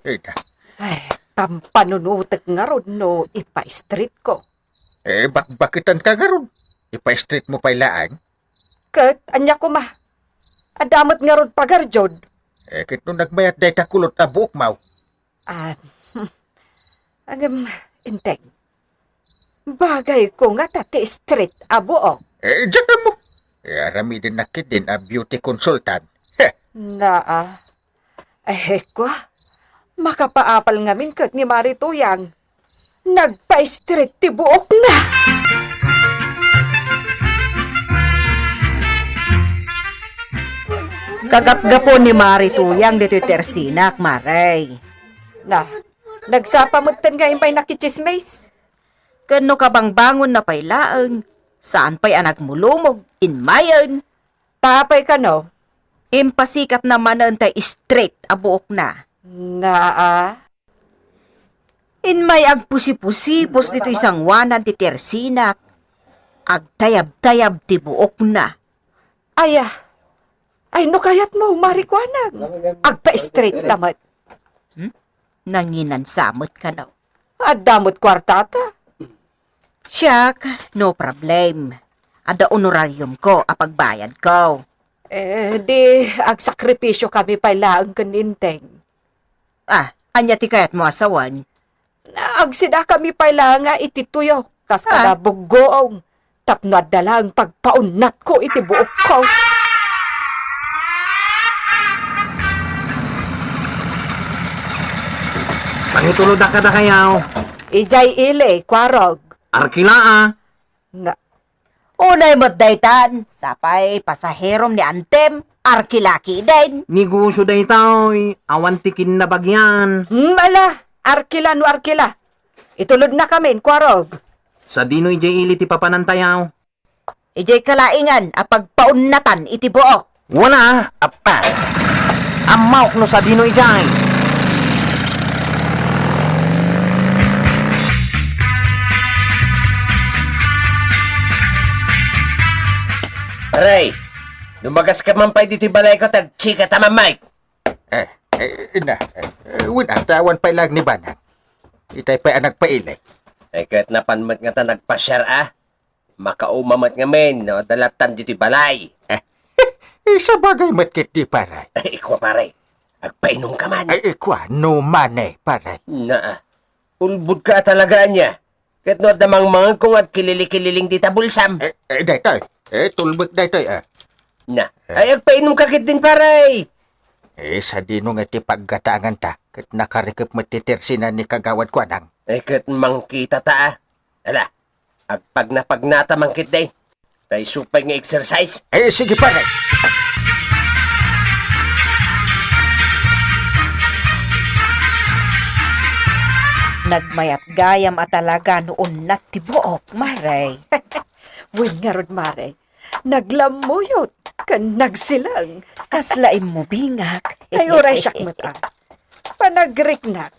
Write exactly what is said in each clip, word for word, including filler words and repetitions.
Ita. Ay, pampanunutek ngarud no ipa-street ko. Eh, bakbaketan ka ngarud. Ipa-street mo pay laeng. Ket ania koma? Adda met ngarud pagarjod. Eh, ket no nagmayat dayta kulot a buokmaw. Ah, agem, Enteng. Bagay ko ngata ti street a buok. Eh, diak ammo. Eh, aramidennak ketdin a beauty consultant. Heh. Naa. Eh, kwa, makapaapal ngamin ket ni Mari Tuyang. Nagpa-street ti buokna. Kagapgapu ni Mari Tuyang ditoy tersinak, Mare. Na, nagsapa metten nga immay nakitsismis. Ken no kabangbangonna pay laeng, saan pay a nagmulumog, immayen. Apay kano? Impasikatna manen tay straight a buokna. Naa. Immay agpusipusipos ditoy sangoanan ti tersinak. Agtayabtayab ti buokna. Aya. Ay, no kayatmo, Mari Kuanang. Agpa-straight ta met. Hmm? Nanginansa met kano? Adda met kuartata. Siak, no problem. Adda honorarium ko a pagbayad ko. Eh, di agsakripisyo kami pay laeng ken ni Enteng. Ah, ania ti kayatmo a sawen? Agsida kami pay laeng nga iti tuyo, kas Ah. kada buggoong, tapno adda laeng pagpaunatko iti buokko. Pangitulodak kadakayaw. Idiay ili, Kuarog. Arkila, a. Na, unay met daytan, sapay pasaherom ni Antem, arkila ketdin. Negosyo daytoy, awan ti kinnabagian. Hmm, ala, arkila no arkila. Itulodnakamin, Kuarog. Sadino idiay ili ti papanantayaw? Idiay kalaingan a pagpaunatan iti buok. Wala, apay. Ammok no sadino idiay. Pare, dumagaska man pay ditoy balayko, ta agchika ta mamay. Eh, eh, na, eh, eh, wen, ah, ta awan pay laeng ni Banag. Itay pay a nagpaili. Ay, ket napan met ngata nagpasiar, a. Makauma met ngamin, no, adda lattan ditoy balay. Eh, sabagay met ketdi, pare. Ay, ikua, pare. Agpainumka man. Ay, ikua, no mani, pare. Naa. Ulbodka a talaga, ania. Ket no adda mangmangan ko nga agkilili-kililing dita bulsam. Eh, eh, daytoy. Eh, tulbek daytoy, a. Na. Eh. Ay, agpainumka ketdin, pare. Eh, sadino nga ti paggatanganta? Ket nakarikep met ti tersina ni Kagawad Kuanang. Ay, ket mangkitata, a. Ala, agpagnapagnata man ketdi. Tay supay nga exercise. Eh, sige, pare. Nagmayat gayam a talaga no unnat ti buok, Mare. Wen ngarud, Mare. Naglammuyot ken nagsilang. Kasla immubingak. Ay, uray siak met, a. Panagriknak,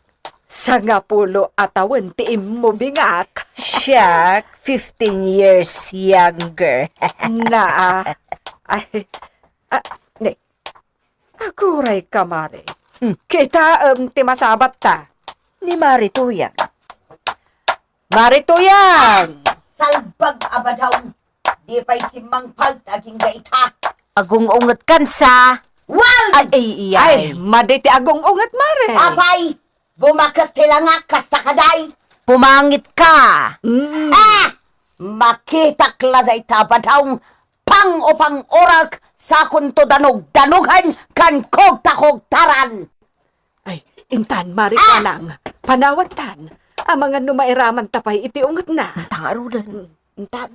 sangapulo a tawen ti immubingak. Siak, fifteen years younger. Naa. Ay, a, ne. Agurayka, Mare. Hmm. Kitaem ti masabatta. Ni Mari Tuyang. Mari Tuyang! Salbag a badaw. Di pay simmangpet agingga ita. Agung-ungetkan sa. Wen! Ay, ay, ay. Ay, madi ti agung-unget, Mare. Apay, bumaket ti langak kasta kaday. Pumangitka. Mm. Ah! Makitak la dayta a badaw, pang-upang-urak, sakonto danogdanogen, ken kogtakogtaran. Ay, intan, Mari Kuanang, panawantan. Amangan no mairamanta pay iti ungetna. Inta ngaruden. Mm, intan.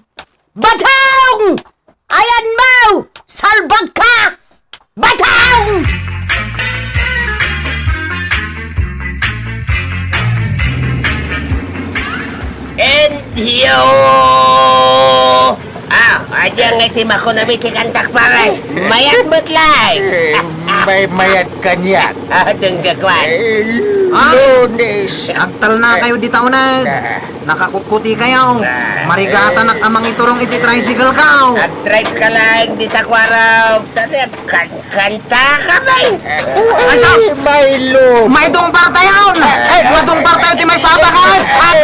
Batong! Ayanmo! Salbagka! Batong! And you! Ah, ania ngay ti makunam iti kantak, pare? Mayat met laeng. Eh, may mayat kaniak. Ah, dengga kwan. Eh, Ah! Lunes. Eh, agtalna kayo dita uneg. Ah. Nakakutkutikayo. Ah. Marigatanak a mangiturong iti tricycle kaw. Ag-drive ka laeng dita, Kuarog. Tani, agkankanta ka, bay. Ay, sus! Ay, Milo. Maidungpartayon! Ay, ay, madungpartayon ti may saba ka! Ay, ay,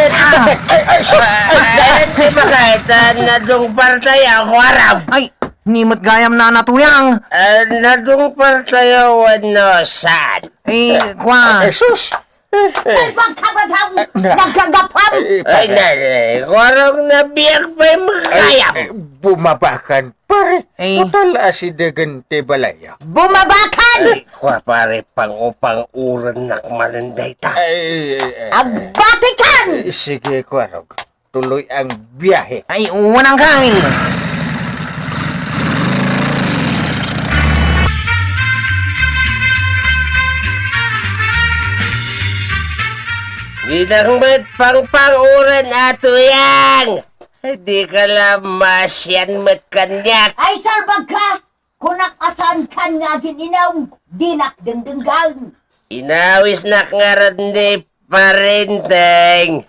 ay, ay, sus! Ay, di ba kahit, ah, nadungpartayon, Kuarog? Ay, ni met gayam na natuyang. Ah, nadungpartayon wenno saan? Eh, kua. Ay, sus! Salbag ka ba daw? Eh, na. Nagkagapam? Eh, Ay, pare. na, na, Kuarog, nabiag pay makayam. Eh, eh, bumabakan, pare. Eh. Total, asidegen ti balaya. Bumabakan! Ay, kua, pare, pang-upang uran nak manen dayta. Ay, ay, ay, ay. Agbatikan! Eh, sige, Kuarog. Tuloy ang biyahe. Ay, unang kain! Dinak met pangpang uran a tuyang! Di ka la masian met kaniak. Ay, salbag ka! Kunak a saankan nga agin-inom, dinak dengdenggan. Inawisnak ngarud ni Parinteng.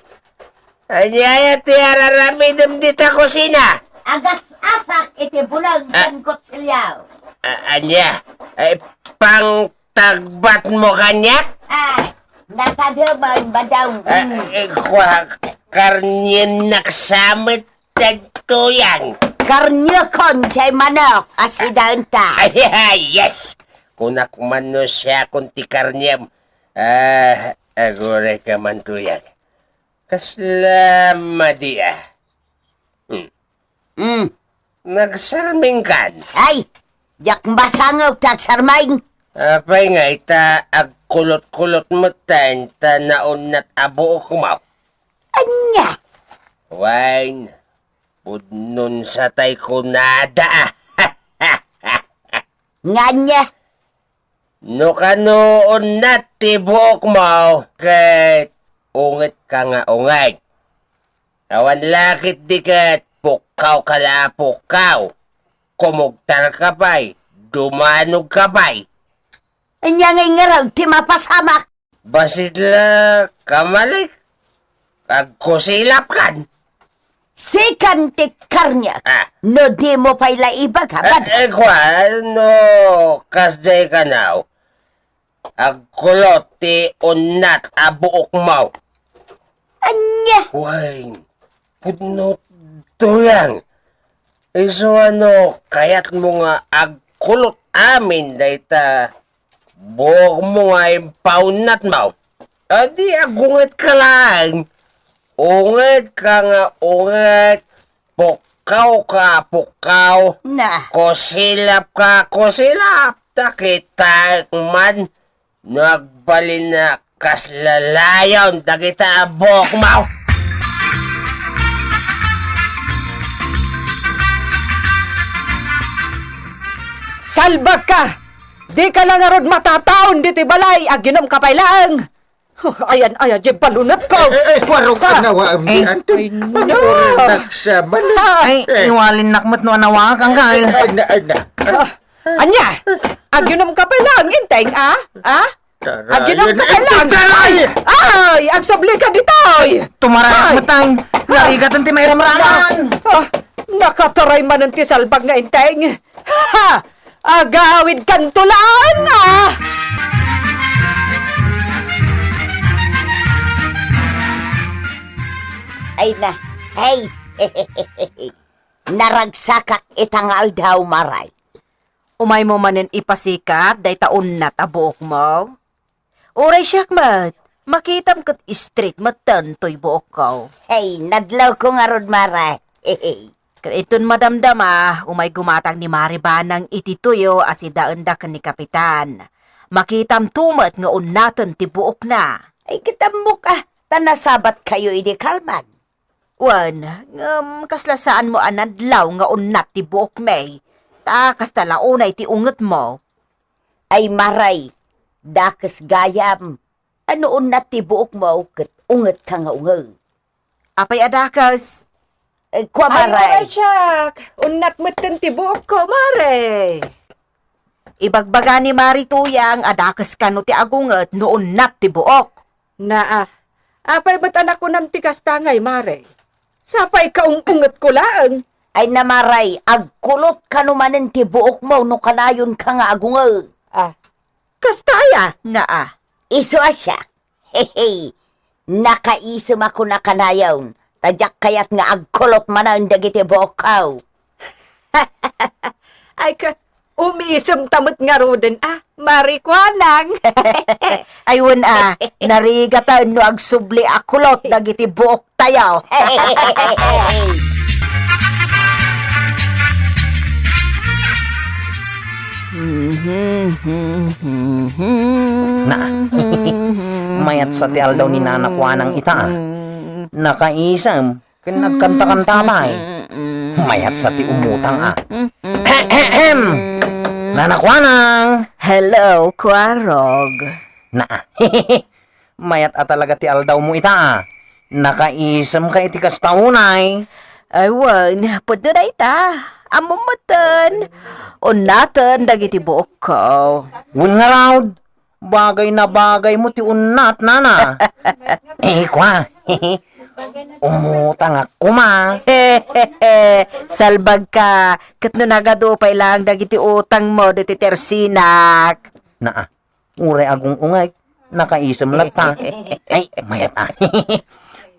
Ania ti araramidem dita kusina? Agas-asak iti buleng Ah. ken kutsilio. A-, ania? Ay, pangtagbatmo kaniak? Ay, nakademan, madam. Ah, Mm. eh, kua, karniennak sa met Dagtoyan. Karniekon jay manok a sidaenta. Ay, ay, yes! Kunak man no siakon ti karniem. Ah, aguray ka man, tuyang. Kasla madi, ah. Hmm. Hmm. Nagsarming kan? Ay, diak masangaw ti agsarming. Apay nga ita agkulot-kulot met ta naunnat a buokmo? Ania? Wen, pudnon sa tay kunada. Ngania? No kano unnat ti buokmo, ket unget ka nga unget. Awan la ketdi ket pukkaw ka la a pukkaw. Kumugtar ka pay, dumanog ka pay. Ania ngay ngarud ti mapasamak? Bassit la, kamalik. Agkusilap kan. Sikan ti karniek. Ah. No dimo pay la ibaga, Ah, bada. eh, kua, no, kasjay kanaw. Agkulot ti unnat a buokmo. Ania? Wen, pudno tuyang. Isu a no kayatmo nga agkulot amin dayta buokmo nga impaunnatmo. Adi, agunget ka laeng. Unget ka nga unget. Pukkaw ka, pukkaw. Na. Kusilap ka, kusilap. Ta kitaek man no agbalin a kasla layon dagita a buokmo. Salbag ka! Di ka la ngarud matataon ditoy balay, aginom ka pay laeng. Huh, ayan, ayan, di balunetko. Eh, eh, eh, Kuarog, Ah. anawaam ni Eh. Anton. Ay, no. Ano oras nagsama na? Ah. Ay, Eh. iwalinnak met no anawak, anggal. Ay, na, ay, na. Ah, ania? Aginom ka pay laeng, Enteng, ah? Ah? Tara, Aginom ka yan, pay laeng. Enteng, tara! Ay, ay, agsubli ka ditoy. Tumarayak Ay. met, Tang. Narigatan ti mairamraman. Ah, nakataray manen ti salbag nga Enteng. Ha! Agawid kanto laeng, ah! Ay na, hey! Naragsakak ita nga aldaw, Maray. Umaymo manen ipasikat dayta unnat a buokmo? Uray siak met, makitam ket straight metten toy buokko. Hey, nadlawko ngarud, Mare. Ket inton madamdama, umay gumatang ni Mare Banang iti tuyo a sidaenda ken ni Kapitan. Makitamto met nga unnaten ti buokna. Ay, ket ammok a, ta nasabatkayo idi kalman. Wen, ngem kasla saanmo a nadlaw nga unnat ti buokmi, ta kasta la unay ti ungetmo. Ay, Maray, dakes gayam, a no unnat ti buokmo ket ungetka nga unget. Apay a dakes? Eh, kua, Ay, Maray. Uray siak, unnat metten ti buokko, Mare. Ibagbaga ni Mare Tuyang a dakes kano ti agunget no unnat ti buok. Naa, apay met a nakunam ti kasta ngay, Mare? Sapay kaung-ungetko laeng. Ay na, Mare, agkulot kano manen ti buokmo no kanayonka nga agunget. Ah, kasta aya? Naa, isu a siak. Hehe. Nakaisem a kuna kanayon, ta diak kayat nga agkulot manen dagiti buokko. Ay, ket umisemta met ngaruden a, Mare Kuanang. Ay, wen a, narigatan no agsubli a kulot dagiti buoktayo. Na, mayat sa ti aldaw ni Nana Kuanang ita, a. Nakaisem ken nagkanta-kanta pay. Mayat sa ti umutang, a. Ahem! Nana Kuanang! Hello, Kuarog. Na, mayat a talaga ti aldawmo ita, a. Nakaisemka iti kasta unay. Ay, wen, pudno dayta. Ammom metten. Unnaten dagiti buokko. Wen ngarud, bagay na bagaymo ti unnat, nana. Eh, kua. Umutangak koma. Salbagka, ket no nagadu pay laeng dagiti utangmo ditoy tersinak. Naa, uray agung-ungek, nakaisem latta. Ay, mayat a.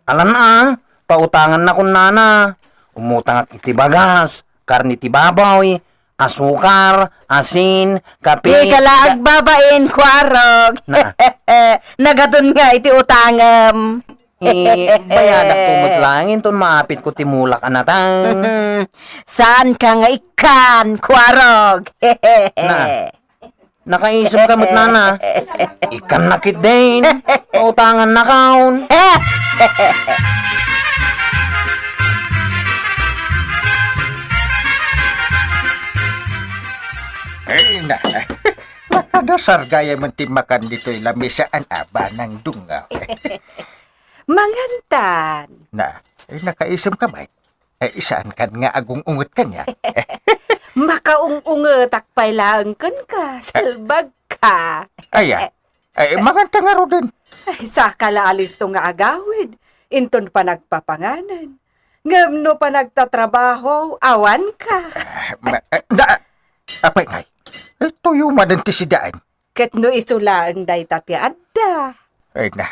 Alan a, pautangannakon, nana. Umutangak iti bagas, karne ti baboy, asukar, asin, kape, Di ka la ka- agbabain, Kuarog. Na. Nagadun nga iti utangem. Eh, bayadak ko met laeng inton maapit ko ti mulak a nateng. Saan ka nga ikkan, Kuarog? Na. Nakaisem ka met, nana. Ikkan na ketdin. Pautangannakon. Ay, na. Nakadasar gayam ti makan ditoy lamisaan a banang dungaw. Mangantan. Na, ay, nakaisem ka met? Eh, saan kan nga agung-unget kaniak? Makaung-ungetak pay laeng kenka, salbagka. Aya, eh, manganta ngaruden. Ay, saka la alisto nga agawid, inton panagpapanganan. Ngem no panagtatrabaho, awanka. Ah, ma-, eh, na, apay ngay, eh, tuyo manen ti sidaen. Ket no isu laeng dayta ti adda. Ay na,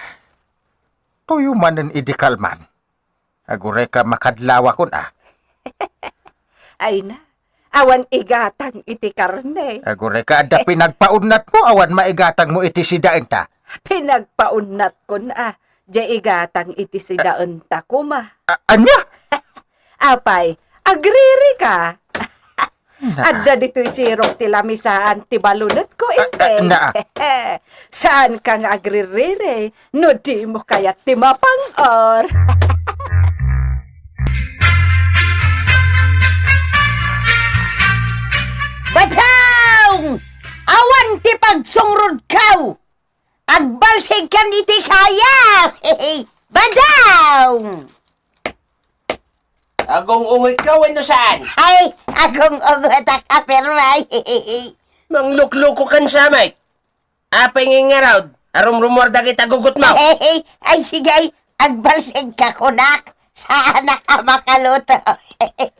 tuyo manen idi kalman. Agurayka makadlawakon a. Ay na, awan igatang iti karne. Agurayka adda pinagpaunnatmo, awan maigatangmo iti sidaenta. Pinagpaunnat kon a, diay igatang iti sidaenta koma. A-, ania? Apay, agriri ka? Adda ditoy sirok ti lamisaan ti balunetko, ah, inti. Ah, na. Saan ka nga agririri no dimo kayat ti mapang-or? Badaw! Awan ti pagsungrod kaw! Agbalsig kan iti kaya! Badaw! Agung-unget ka wenno saan? Ay, agung-unget a kapirmay. Manglukloko kan samay. Apay nga ngarud, arumrumuar dagiti agugutmo. Ay, sige, ay, agbalsig ka kunak. Saanak a makaluto.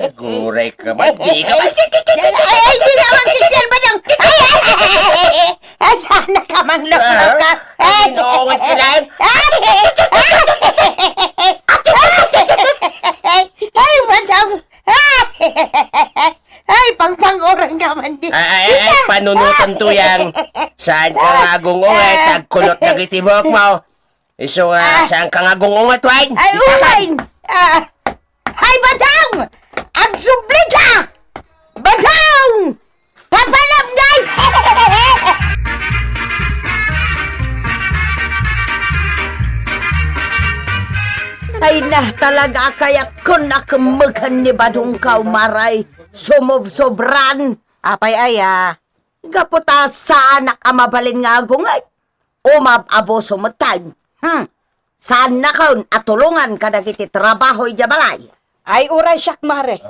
Aguray ka ba? Di ka ba? Ay, ay, di naman, Christian, ba nang? Ay, ay, ay, ay, ay, ay, saan na ka mangluklok ka? Ah, ay, ay, ginoo, nga kilan. Ay, ay, ay, ay, ay, badang. Ay, pangpangurang ka man di. Ay, ay, ay, panunutan tuyang. Saan ka nga agung-unget, agkulot dagiti buokmo. Isu nga, ah, saan ka nga agung-unget, wen? Ay, uwen! Ah, ay, badang! Agsubli ka! Badang! Papanam ngay! Ay na, talaga a kayatkon a kemmegan ni Badong Kaumaray. Sumobsobran. Apay aya? Gapu ta saanak a mabalin nga agunget. Umab-abuso metten. Hmm. Saannakon a tulongan kadagiti trabaho idiay balay. Ay, uray siak, mare.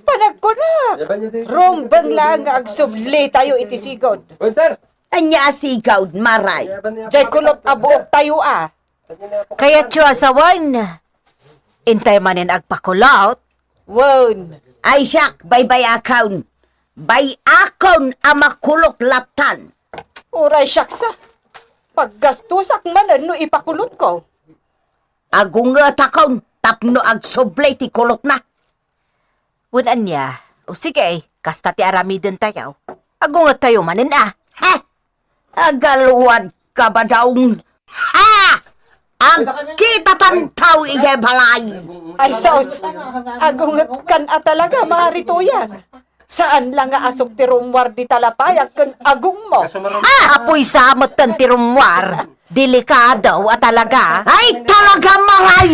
Panagkunak. Rumbeng laeng nga agsublitayo iti sigud. Ania a sigud, mare? Diay kulot a buoktayo a. Kayatyo a sawen, intay manen agpakulot? Wen. Ay siak, baybay-akon. Bay-akon a makulot lattan. Uray siak sa. Paggastusak manen no ipakulotko. Agungetakon tapno agsubli ti kulotna. Wen ania? O sige, kasta ti aramidentayo. Agungettayo manen a. He! Agalwad ka, Badong. Ha! Agkitatantaw idiay balay! Ay, sus! Agungetkan a talaga, Mari Tuyang. Saan la nga asuk ti rummuar dita lapayak ken agungmo. Ah! Apoy sa metten ti rummuar. Delikado a talaga. Ay, talaga, Maray!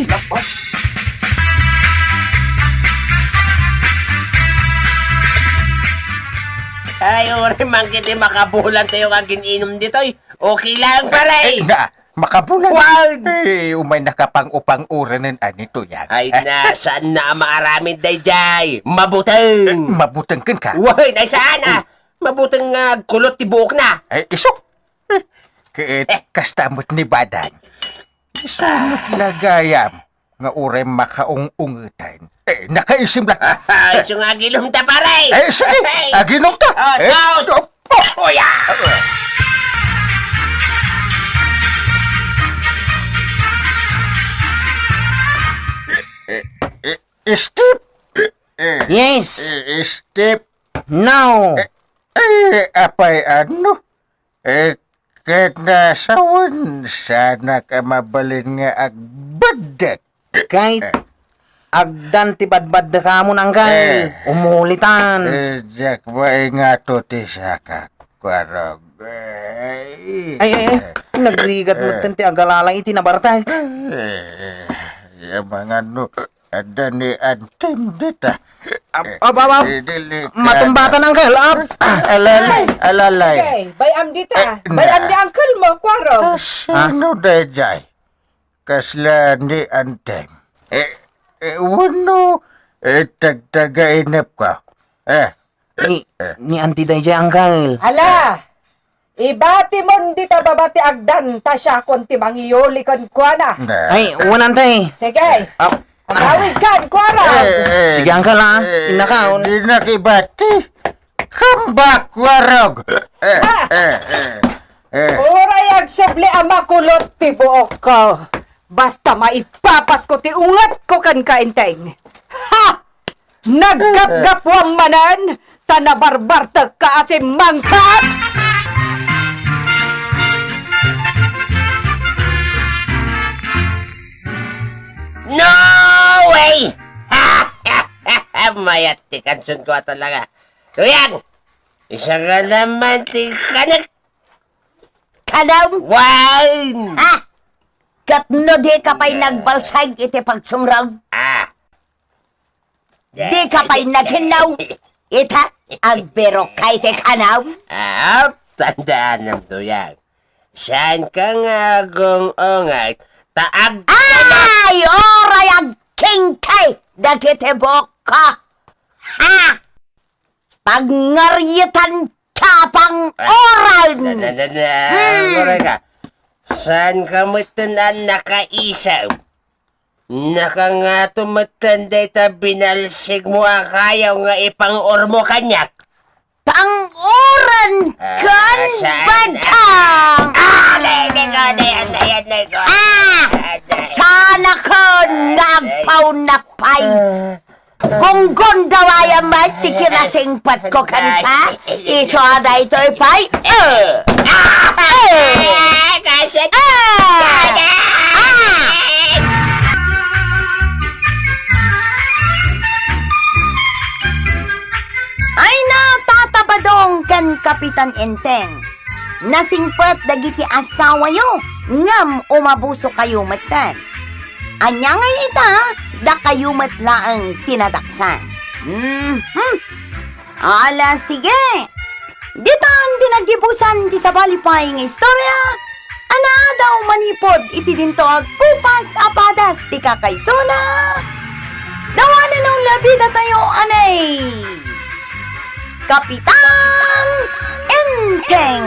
Ay, uray man kiti makabulan tayo nga gin-inum ditoy. Okay lang, pare. Ay, na, makabulan. Wow! Eh, umay nakapang-upang uranen anito yan. Ay, na, saan na maaramid dayjay? Mabuteng. Eh, mabuteng ken ka? Wen, ay saan, ah? Mabuteng nga agkulot ti buokna. Ay, isu. Eh, ket kasta met ni Badang. Isu met la gayam nga uray makaung-ungetan. Eh, nakaisim la. Isu nga agilumta, pare. Eh, sige, aginumta. Oh, eh, toast. Oh, oh. Uya! Eh, eh, eh, Steve. Eh, eh. Yes. Eh, eh, Steve. Now. Eh, eh, apay, ano? Eh, ket nasawen, saanak a mabalin nga agbaddek. Ket agdan ti badbaddekam, uncle. Eh. Umulitan. Eh, diak maingato ti sakak, Kuarog. Eh. Ay, ay, ay. Nagrigat metten ti agalala iti nabarta. Eh, ya mangano. Adda ni Antem dita. Ap-, ap-, ap-, ap-, eh, dili ka matumbatan, uncle, ap-, ah, alalay, alalay. Sige, bay-am dita. Eh, bay-am ni uncle mo, Kuarog. Ah, sino dayjay? Kasla ni Antem. Eh, eh, wenno, eh, tagtagainep ka. Eh, Ni, ni Auntie dayjay, uncle. Hala! Ibatimon dita baba ti agdan ta siakon ti mangiyuli kenkuana. Ay, wen, Auntie. Sige. Ah. Agawidkan, Kuarog. Eh, eh, sige, uncle, ah. Eh, innakaon. Dinak ibati. Come back, Kuarog. Eh, ah, eh, eh, eh. Uray agsubli a makulot ti buokko. Basta maipapasko ti ungetko kenka, Enteng. Ha! Naggapgapuam manen, ta nabarbartekka a simmangpet! No way! Mayat ti kansonko a talaga. Tuyang! Isa ka naman ti kanek! Kanam? Wen! Ha? Ket no di ka pay nagbalsag iti pagsungrag? Ah. Di ka pay naghinnaw? Ita, agbirok ka iti kanam? Ah, tandaanam, Tuyang. Saan ka nga agung-unget, ta ag- Ay, uray agkingkay dagiti buokko. Ha? Pagngaritan ka pang uran! Na, na, na, na, hmm. Uray ka. Saan ka metten a nakaisem? Nakangato metten dayta binalsigmo a kayo nga ipang-urmo kaniak? Pang-uran kan, ah, saan? Badang! Ah, nay, nay, ko, nay, nay, nay, ko. Ah! Ah, nay. Saan ako, ah, nagpaunapay? Ah. Gunggon dawayan met ti kinasingpetko kenka, isu a daytoy pay. Eh! Ah! Eh! Ah! Ah! Ay, na, Tata Badong ken Kapitan Enteng. Nasingpet dagiti asawayo, ngem umabusokayo metten. Ania ngay ita, dakayo met laeng ti nadaksan. Mhm. Ala, sige. Ditan ti naggibusan ti sabali pay nga istorya a naadaw manipud iti dinto agkupas a padas ti kakaisuna. Dawanan a labi datayo anay. Kapitan Enteng.